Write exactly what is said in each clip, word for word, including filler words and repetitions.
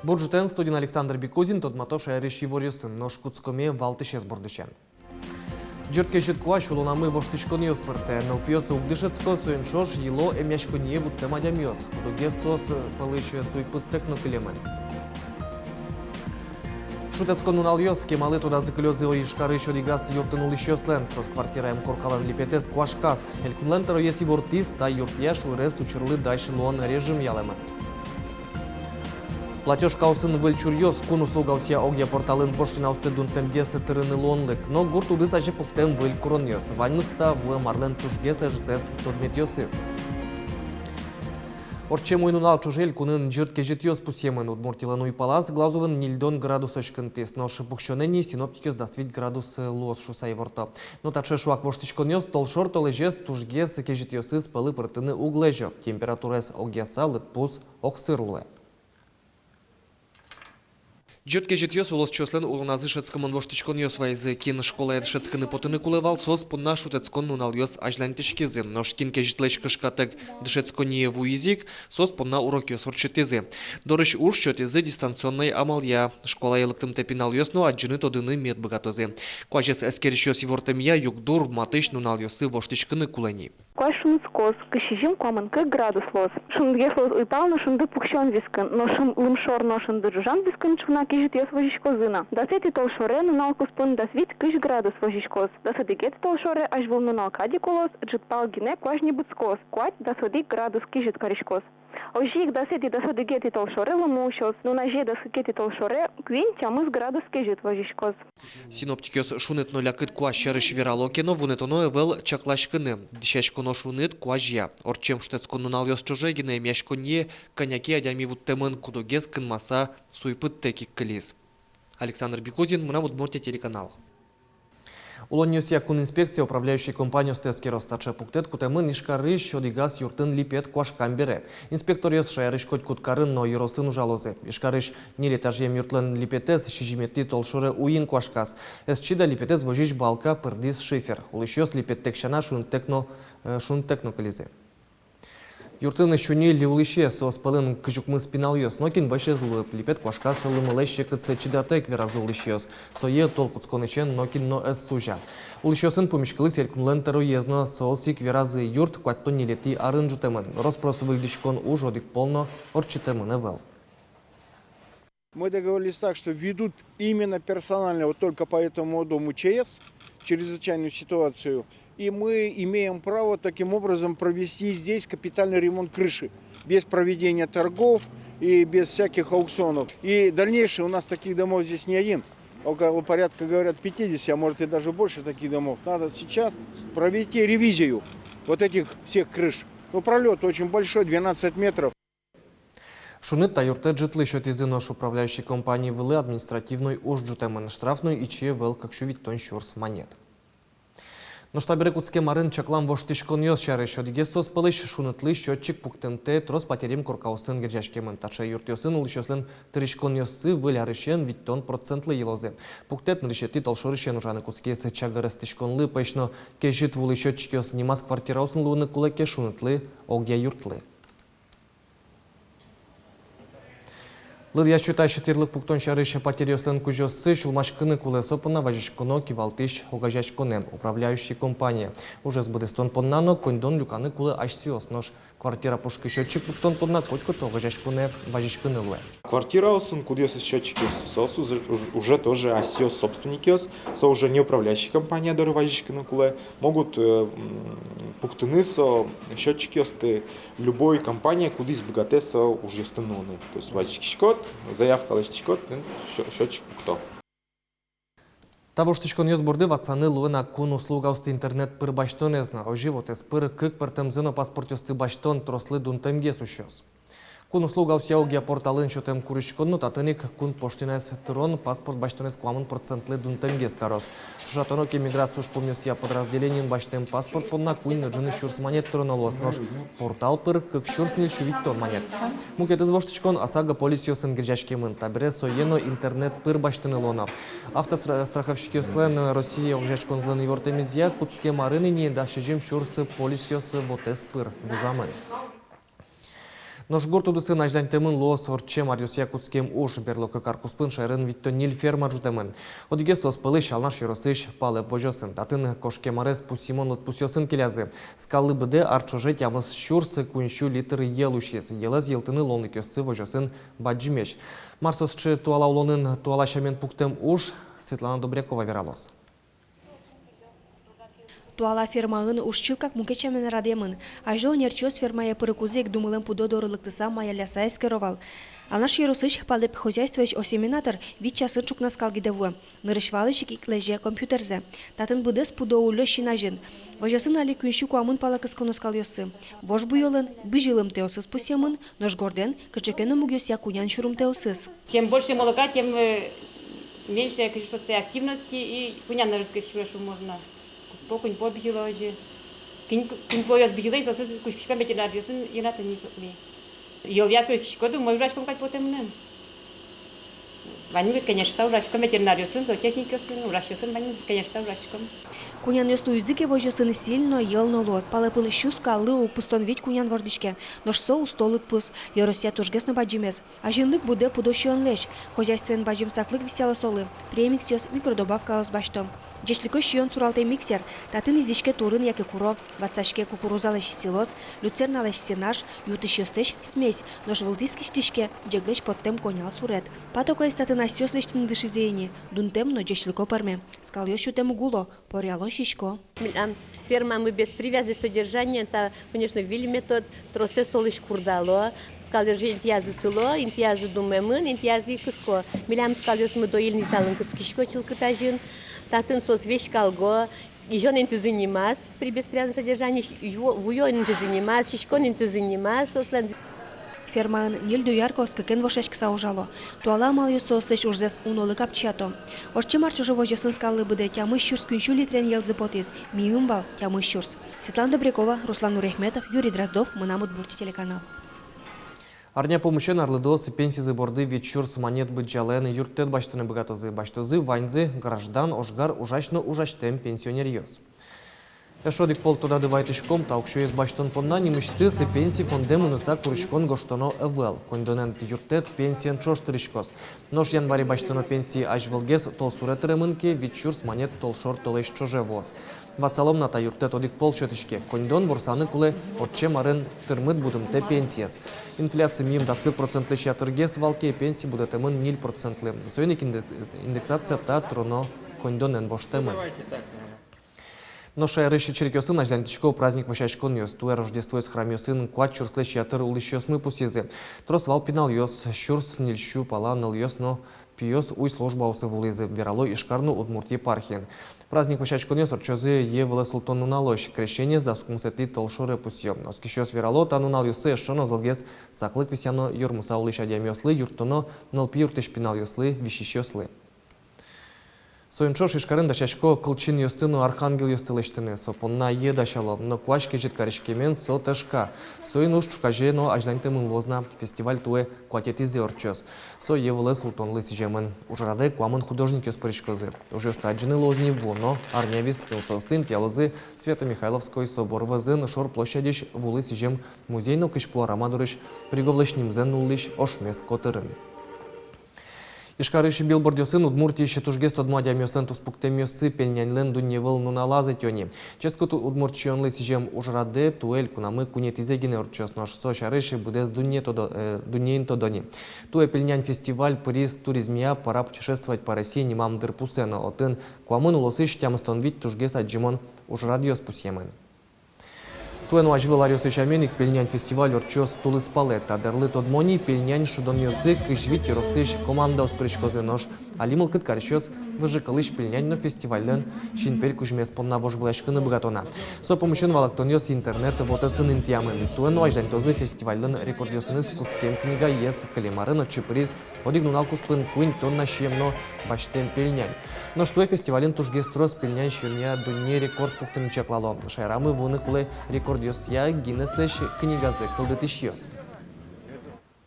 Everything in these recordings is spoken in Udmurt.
Бур ӝытэн! Студиын Александр Бекузин. Тодмато шаерысь иворъёсын. Нош кутскомы валтӥсез бордысен. Ӟырт кезьыт куазь улонамы воштӥськонъёс пыртэ. Нылпиос уг дышетско, соин ӵош йыло эмъяськонние вуттэм адямиос. Куд-огез соос пӧлысь суй пыдтэк но кылемын. Шутэтскон нуналъёс кемалы тодазы кылёзы. Ижкарысь одӥгаз юртын улӥсьёслэн трос квартираем коркалэн липетэз куашказ. Элькунлэн тӧроез ивортӥз, та юртъя шуэрес учырлы дась луон режим ялэмын. Платёжкаосын выль чуръёс. Кун услугаосъя огъя порталын пошлинаосты дунтэмгес тырыны луонлык. Но гурт удыс азе пуктэм выль куронъёс. Ваньмыз та вуэм арлэн тужгес ӧжытэз тодметъёсыз. Ортчем уй-нунал ӵоже элькунын ӟырт кезьытъёс пусъемын. Удмуртилэн уйпалаз Глазовын ньыльдон градусозь кынтӥз. Нош пуксёнэ ни синоптикъёс дас вить градус луоз шуыса иворто. Но таӵе шуак воштӥськонъёс толшор толэзез тужгес кезьытъёсыз пӧлы пыртыны уг лэзё. Температураез огъяса, лыдпус, огсыр луэ. Ӟырт кезьытъёс улосчиослэн улоназы шӧдскымон воштӥськонъёс вайизы. Кин школае дышетскыны потыны кулэ вал, соос понна шутэтскон нуналъёс азьланьтӥськизы. Нош кин кезьытлэсь кышкатэк дышетсконние вуиз ик, соос понна урокъёс ортчытӥзы. Дорысь уж сётӥзы дистанционной амалъя. Школае лыктымтэ пиналъёс но адӟыны-тодыны мед быгатозы. Куазез эскерисьёс ивортэмъя, югдур матысь нуналъёсы воштӥськыны кулэ ни. Куазь шунытскоз, кызь сизьым-куамын кык градус луоз. Шуныт гес луоз уйпал но шунды пуксён вискын, но шун-, лымшор но шунды ӝужан вискын ӵукна кезьытъёс возиськозы на. Дасэтӥ толшоре нунал куспын дас вить-кызь градус возиськоз. Дас одӥгетӥ толшоре азьвыл нунал кадь ик улоз, ӝытпал гинэ куазь небытскоз, куать-дас одӥг градус кезьыт кариськоз. Озьы ик дасэтӥ-дас одӥгетӥ толшоре лымы усёз, нуназе дас кыкетӥ толшоре куинь-тямыс градус кезьыт возиськоз. Синоптикъёс шуныт но лякыт куазь сярысь верало ке но, вунэтоно ӧвӧл чакласькыны. Дӥсяськоно шуныт куазья. Ортчем шутэтскон нуналъёс ӵоже гинэ эмъяськонние кӧня ке адями вуттэмын, куд-огез кынмаса суй пыдтэк ик кылиз. Александр Бекузин, «Мынам Удмуртие» телеканал. Улонниосъя кун инспекция управляющий компаниосты эскероз. Таӵе пуктэт кутэмын Ижкарысь одӥгаз юртын липет куашкам бере. Инспекторъёс шаерысь котькуд карын но ёросын ужалозы. Ижкарысь ньыль этажъем юртлэн липетэз сизьыметӥ толшоре уйин куашказ. Ӧз чида липетэз возись балка, пырдӥз шифер. Улӥсьёс липеттэк сяна шуныттэк но, э, шуныттэк но кылизы. Юртын сю ньыль улӥсез, соос пӧлын кызь укмыс пиналъёс. Нокин вӧсь ӧз луы. Липет куашказ лымылэсь секытсэ чидатэк, веразы улӥсьёс. Сое тол кутсконысен нокин но ӧз сузя. Улӥсьёсын пумиськылӥз элькунлэн тӧроез но. Соос ик веразы, юрт куатьтон ньылетӥ арын ӝутэмын. Рос-прос выльдӥськон уж одӥг пол но ортчытэмын ӧвӧл. Мы договорились так, что ведут именно персонально вот только по этому дому ЧС, чрезвычайную ситуацию. И мы имеем право таким образом провести здесь капитальный ремонт крыши без проведения торгов и без всяких аукционов. И дальнейшее, у нас таких домов здесь не один. Около порядка, говорят, пятидесяти, а может и даже больше таких домов. Надо сейчас провести ревизию вот этих всех крыш. Ну, пролёт очень большой, двенадцать метров. Шуныт та юртэ ӝытлы сётӥзы, нош управляющий компания вылэ административной уж ӝутэмын. Штраф но ичи ӧвӧл, кык сю витьтон сюрс манет. Нош табере кутскем арын чаклам воштӥськонъёс сярысь. Одӥгез соос пӧлысь — шунытлы счётчик пуктымтэ трос патерем коркаосын герӟаськемын. Таӵе юртъёсын улӥсьёслэн тыриськонъёссы выль арысен витьтон процентлы йылозы. Пуктэт нырысетӥ толшорысен ужаны кутскиз. Чагыр эстӥськонлы пӧсь но кезьыт вулы счётчикъёс нимаз квартираосын луыны кулэ ке, шунытлы — огъя юртлы. Лыдъясьёс тӥрлык пуктон сярысь. Патеръёслэн кузёоссы сюлмаськыны кулэ, со понна вазиськоно кивалтӥсь огазеяськонэ, управляющий компание. Ужез быдэстон понна но коньдон люканы кулэ асьсэос. Нош квартира пушкы счётчик пуктон понна котькуд огазеяськонэ вазиськыны луэ. Квартираосын, кудъёсыз счётчикъёс, соос уже, уже тоже асьсэос собственникъёс, со уже не управляющий компания доры вазиськыны кулэ, могут, э, м, пуктыны со счётчикъёсты любой компания, кудӥз быгатэ со ужъёсты нуыны. То есть вазиськиськод, заявка лэсьтӥськод, тӥни счё-, счётчик пукто. Та воштӥськонъёс борды ватсаны луэ на кун услугаосты интернет пыр басьтонэз но. Озьы вотэс пыр кык пӧртэмзэ но паспортъёсты басьтон трослы дунтэмгес усёз. Кун услугаосъя огъя порталын сётэм куриськон но татын ик кун пошлинаез тырон паспорт басьтонэз куамын процентлы дунтэмгес кароз. Ӵошатоно ке, миграция ужпумъёсъя подразделениын басьтэм паспорт понна куинь но ӝыны сюрс манет тыроно луоз, нош портал пыр — кык сюрс ньыль сю витьтон манет. Мукетыз воштӥськон ОСАГО полисъёсын герӟаськемын. Табере сое но интернет пыр басьтыны луоно. Автостра-, страховщикъёслэн Россиысь огазеяськонзылэн ивортэмезъя, кутскем арын ини дас сизьым сюрс полисъёс вотэс пыр вузамын. Нош гурт удысын азьланьтэмын луоз ортчем аръёсъя кутскем уж. Берло кык ар куспын шаерын витьтон ньыль ферма ӝутэмын. Одӥгез соос пӧлысь Алнаш ёросысь Палэп возёсын. Татын кошкем арез пусйымон лыдпусъёсын келязы. Скаллы быдэ ар ӵоже тямыс сюрс куинь сю литр йӧл усиз. Йӧлэз йылтыны луонлыкъёссы возёсын бадӟымесь. Мар со сыӵе туала улонын туала сямен пуктэм уж, Светлана Добрякова вералоз. Туала фермаын уж чылкак мукет сямен радъямын. Азьло ӧнерчиос фермае пырыкузы ик думылэм пудо доры лыктыса, маяляса эскеро вал. Алнаш ёросысь Палэп хозяйствоысь осеменатор вить часын ӵукна скал гидэ вуэ. Нырысь валысь ик лэзе компьютерзэ. Татын быдэс пудо уллё син азьын. Возёсын али куинь сю куамын пала кысконо скалъёссы. Вож буёлэн бызьылымтэосыз пусъемын, нош гордэн кыӵе ке но мугъёсъя кунян сюрымтэосыз. Чем больше молока, тем, э, меньше, кызьы шуод, активности и кунян нажыткес сюре шуо можно. Куинь пол, куинь пол бызьыло озьы. Куинь, куинь полъёс бызьыло, и соосыз кутскиськом ветеринаръёсын, йӧнатыны сокме. Йӧлъя кутскиськод, умой ужаськом кадь потэ мыным. Ваньмы кенешыса ужаськом, ветеринаръёсын, зоотехникъёсын, ужасьёсын, ваньмы кенешыса ужаськом. Кунянъёс луизы ке возёсын, сӥль но, йӧл но луоз. Палэпын сю скаллы уг пыстон вить кунян вордӥське, нош со усто лыдпус, ёросъя тужгес но бадӟымез. Азинлык будэ пудо сиёнлэсь. Хозяйствоын бадӟым саклык висъяло солы. Премиксъёс, микродобавкаос басьто. Ӟечлыко сиён суралтэ миксер. Татын изиське турын яке куро, ватсаське кукурузалэсь силос, люцерналэсь сенаж, ю-тысьёслэсь смесь, нош вылтӥз кисьтӥське ӟеглэсь поттэм конял сурет. Патокаез татын асьсэос лэсьтыны дышизы ини, дунтэм но ӟечлыко пӧрме. Скалъёс сютэм уг уло, поръяло, сисько. Милям фермамы без привязи содержания, та, конечно, выль метод, тросэз солэсь курдало, скалъёс же интыязы сыло, интыязы думемын, интыязы кыско. Милям скалъёсмы доильный залын кыскисько чылкыт азьын, татын соос веськалго, изён интызы нимаз, при без привязном содержании, ву-, вуён интызы нимаз, сиськон интызы нимаз соослэн. Фермаын ньыль дояркаос кыкен вошъяськыса ужало. Туала амалъёс соослэсь ужзэс унолы капчиято. Ортчем ар ӵоже возёсын скаллы быдэ тямыс сюрс куинь сю литрен йӧлзы потӥз, мимала тямыс сюрс. Светлана Добрякова, Руслан Нурахметов, Юрий Дроздов, «Мынам Удмуртие» телеканал. Арня пумысен арлыдоос пенсизы борды вить сюрс манет быдӟалаен юрттэт басьтыны быгатозы. Басьтозы ваньзы: граждан, ожгар, ужась но ужасьтэм пенсионеръёс. Эшшо одӥг пол тодады вайтӥськом: та уксёез басьтон понна нимысьтыз пенси фондэ мыныса куриськон гожтоно ӧвӧл. Коньдонэн юрттэт пенсиен ӵош тырӥськоз. Нош январе басьтоно пенси азьвылгес толсуре тыремын ке, вить сюрс манет толшор толэзь ӵоже вуоз. Ватсалом на, та юрттэт одӥг пол сётӥське. Коньдон ворсаны кулэ ортчем арын тырмыт будымтэ пенсиез. Инфляци мимала дас кык процентлэсь ятыргес вал ке, пенси будэтэмын ньыль процентлы. Соин ик индек-, индексация та тыроно коньдонэн воштэмын. Нош шаерысь черкъёсын азьланьтӥсько праздник вӧсяськонъёс. Туэ Рождествоез храмъёсын куать сюрслэсь ятыр улӥсьёсмы пусйизы. Трос вал пиналъёс, сюрс ньыль сю пала нылъёс но пиос уй службаосы вуылӥзы, верало Ижкар но Удмурт епархиын. Праздник вӧсяськонъёс ортчозы йӧ вылэ султон нуналозь, Крещениез дас укмысэтӥ толшоре пусъё. Оскисьёс верало, та нуналъёсы эшшо но золгес саклык висъяно ёрмыса улӥсь адямиослы, юрттоно нылпи юртысь пиналъёслы, висисьёслы. Соин ӵош Ижкарын дасясько кылчинъёсты но архангелъёсты лэсьтыны. Со понна йӧ дасяло, но куазь кезьыт кариськемен со тышка. Соин уж ӵуказе но азьланьтэмын луоз на. Фестиваль туэ куатетӥзэ ортчоз. Со йӧ вылэ султонлы сӥземын. Ужрадэ куамын художникъёс пыриськозы. Ужъёсты адӟыны луоз ни вуоно арня вискын. Соосты интыялозы Свято-Михайловской собор вӧзын, Шор площадьысь вулы сӥзем музей но Кызьпу арама дорысь Пироговлэсь нимзэ нуллӥсь ошмес котырын. Ижкарысь билбордъёсын Удмуртиысь тужгес тодмо адямиослэн туспуктэмъёссы пельняньлэн дунневыл нуналаз ӧтё ни. Ческыт удмурт сиёнлы сӥзем ужрадэ туэ элькунамы куинетӥзэ гинэ ортчоз, нош со сярысь быдэс дунне тодо-, э, дуннеын тодо ни. Туэ пельнянь фестиваль пыриз «Туризмъя пора путешествовать по России» нимам дырпусэ но. Отын куамын улосысь тямыстон вить тужгес адӟымон ужрадъёс пусъемын. Туэ но азьвыл аръёсы сямен ик пельнянь фестиваль ортчоз тулыспалэ. Та дырлы тодмо ни, пельнянь шудонъёсы кызь вить ёросысь командаос пыриськозы, нош али мылкыд карисьёс выжыкылысь пельнянь но фестивальлэн синпель кузьмез понна вожвылъяськыны быгато на. Со пумысен валэктонъёс интернет вотэсын интыямын. Туэ но азьланьтозы фестивальлэн рекордъёсыныз кутскем книгаез. Кылем арын отчы пыриз одӥг нунал куспын куинь тонна сием но басьтэм пельнянь. Нош туэ фестивальын тужгес трос пельнянь сиёнъя дунне рекорд пуктыны чаклало. Шаерамы вуыны кулэ рекордъёсъя Гиннеслэсь книгазэ кылдытӥсьёс.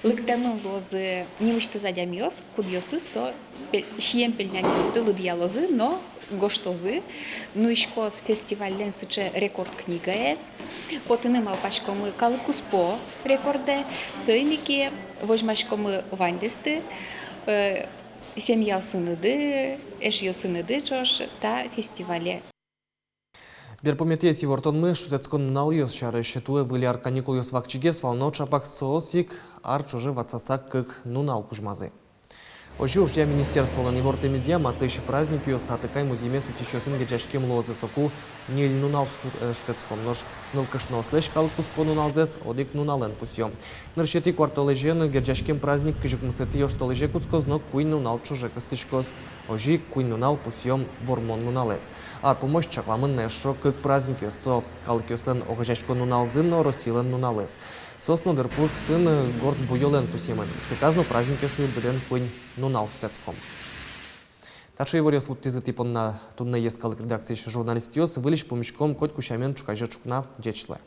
Лыктэмын луозы нимысьтыз адямиос, кудъёсыз со пе-, сием пельняньёсты лыдъялозы но гожтозы. Нуиськоз фестивальлэн сыӵе рекорд книгаез. Потыны малпаськомы калык куспо рекордэ, соин ик возьмаськомы ваньдэсты, э, семьяосыныды, эшъёсыныды ӵош та фестивале. Берпуметӥез ивортонмы шутэтскон нуналъёс сярысь. Туэ Выль ар каникулъёс вакчигес вал, но ӵапак соос ик ар ӵоже ватсаса кык нунал кузьмазы. Озьы, ужъя министерстволэн ивортэмезъя, матысь праздникъёс атыкай музъемез утисьёсын герӟаськем луозы. Соку ньыль нунал шу-, э, шутэтском, нош нылкышноослэсь калык куспо нуналзэс одӥг нуналэн пусъё. Нырысетӥ куартолэзен герӟаськем праздник кызь укмысэтӥ оштолэзе кутскоз но куинь нунал ӵоже кыстӥськоз. Озьы ик куинь нунал пусъём Вормон нуналэз. Ар пумозь чакламын на эшшо кык праздникъёс: со калыкъёслэн огазеяськон нуналзы но Россилэн нуналэз. Соос но дырпусын горд буёлэн пусъемын. Кыказ но праздникъёсы быдэн куинь нунал шутэтском. Таӵе иворъёс вуттӥзы тӥ понна туннэ йӧскалык редакциысь журналистъёс. Выльысь пумиськом котьку сямен ӵуказе ӵукна. Ӟеч луэ.